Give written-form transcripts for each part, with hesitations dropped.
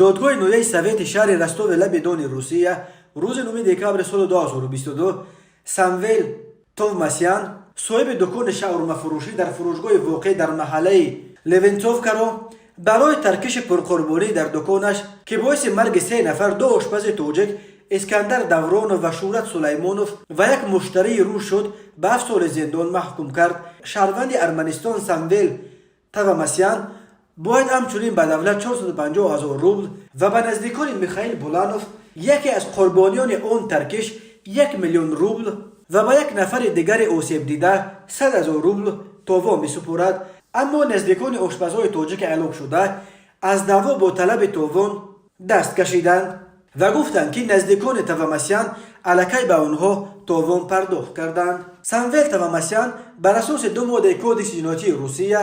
Додгоҳи ноҳияи Совети шаҳри Ростови лаби Дони Русия рӯзи 9 декабри соли 2022 Самвел Товмасян, соҳиби дукони шаурмафурӯшӣ дар фурӯшгоҳи воқеъ дар маҳаллаи Левенцовкаро барои таркиши пурқурбонӣ дар дуконаш, ки боиси марги се нафар, ду ошпази тоҷик Искандар Давронов ва Шӯҳрат Сулаймонов ва як муштарии рус шуд, ба 7 соли зиндон маҳкум кард. Шаҳрванди Арманистон Самвел Тавамасян бояд ҳамчунин ба давлат 450 ҳазор рубл ва ба наздикони Михаил Буланов, яке аз қурбониёни он таркиш, 1 миллион рубл ва ба як нафари дигари осебдида 100 ҳазор рубл товон бисупорад. Аммо наздикони ошпазҳои тоҷики ҳалокшуда аз даъво бо талаби товон даст кашиданд ва гуфтанд, ки наздикони Тавамасян аллакай ба онҳо товон пардохт карданд. Самвел Тавамасян бар асоси ду моддаи Кодекси ҷиноятии Русия,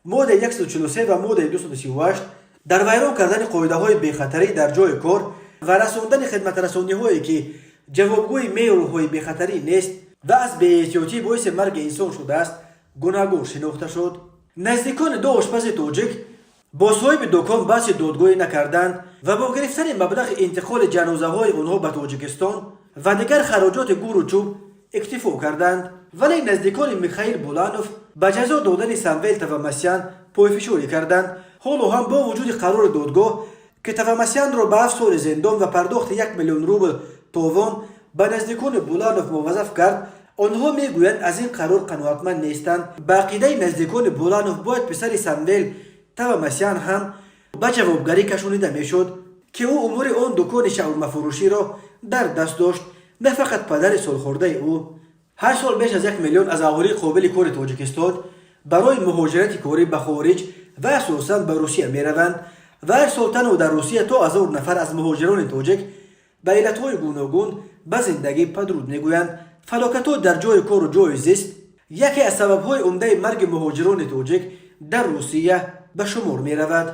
моддаи 143 ва моддаи 238, дар вайрон кардани қоидаҳои бехатарӣ дар ҷои кор ва расондани хидматрасониҳое, ки ҷавобгӯи меъёрҳои бехатарӣ нест ва аз беэҳтиётӣ боиси марги инсон шудааст, гунаҳгор шинохта шуд. Наздикони ду ошпази тоҷик бо соҳиби дукон баҳси додгоҳӣ накарданд ва бо гирифтани маблағи интиқоли ҷанозаҳои онҳо ба Тоҷикистон ва дигар хароҷоти гӯру чӯб иктифо карданд. Вале наздикони Михаил Буланов ба ҷазо додани Самвел Тавамасян пойфишорӣ карданд. Ҳоло ҳам бо вуҷуди қарори додгоҳ, ки Тавамасянро ба 7 соли зиндон ва пардохти 1 миллион рубл товон ба наздикони Буланов муваззаф кард, онҳо мегӯянд, аз ин қарор қаноатманд нестанд. Ба ақидаи наздикони Буланов, бояд писари Самвел Тавамасян ҳам ба ҷавобгарӣ кашонида мешуд, ки ӯ умури он дукони шаурмафурӯширо дар даст дошт, на фақат падари солхӯрдаи ӯ. Ҳар сол беш аз 1 миллион аз аҳолии қобили кори Тоҷикистон барои муҳоҷирати корӣ ба хориҷ ва асосан ба Русия мераванд ва ҳар сол танҳо дар Русия то 1000 нафар аз муҳоҷирони тоҷик ба иллатҳои гуногун ба зиндагӣ падруд мегӯянд. Фалокатҳо дар ҷои кору ҷои зист яке аз сабабҳои умдаи марги муҳоҷирони тоҷик дар Русия ба шумор меравад.